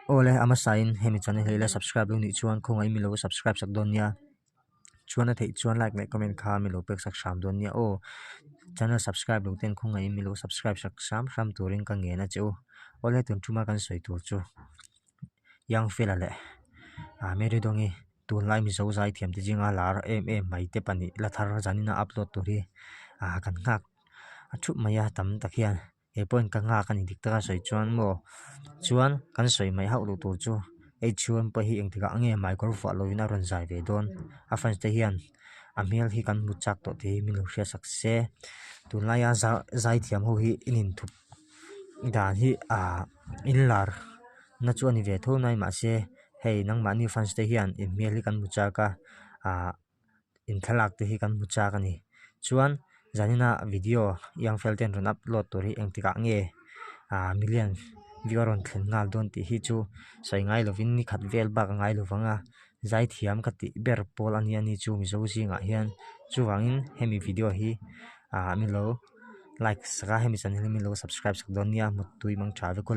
Awle a hmasain hemi channel hi ila subscribe lo nih chuan khawngaih milo subscribe sak dawn nia chuan a theih chuan like leh comment kha milo pek sak hram dawn nia aw channel subscribe lo ten khawngaih milo subscribe sak hram hram turin ka ngen a che u awle tun thuma kan sawi tur chu Young Fella leh ah Mary Dawngi tunlai Mizo zaithiam te zinga lar em em mai te pahnih la thar zanin a upload tur hi ah kan nghak a thup mai a tam tak hian. He pawhin ka nghak a ni dik taka sawi chuan maw chuan kan sawi mai hauh loh tur chu H_U_M pawh hi engtikah nge hmaikawr vuah lovin a rawn zai ve dawn a fans te hian a hmel hi kan hmu chak tawh tih hi min lo hriat sak se tunlaia zai thiam ho hi in inthup dan hi ahh in lar na chu a ni ve tho nai mahse hei nangmahni fans te hian in hmel hi kan hmu chak a ahh. in thlalak te hi kan hmu chak a ni chuan zanina video young fel ten rawn upload tur hi engtikah nge ah million view a rawn thlen nghal dawn tih hi chu sawi ngai lovin ni khat vel bak a ngai lo vang a zaithiam ka tih ber pawl a nia ni chu mizo zingah hian chuvangin hemi video hi ah milo like sak a hemi channel hi milo subscribe sak dawn nia muttui mang tha vek aw.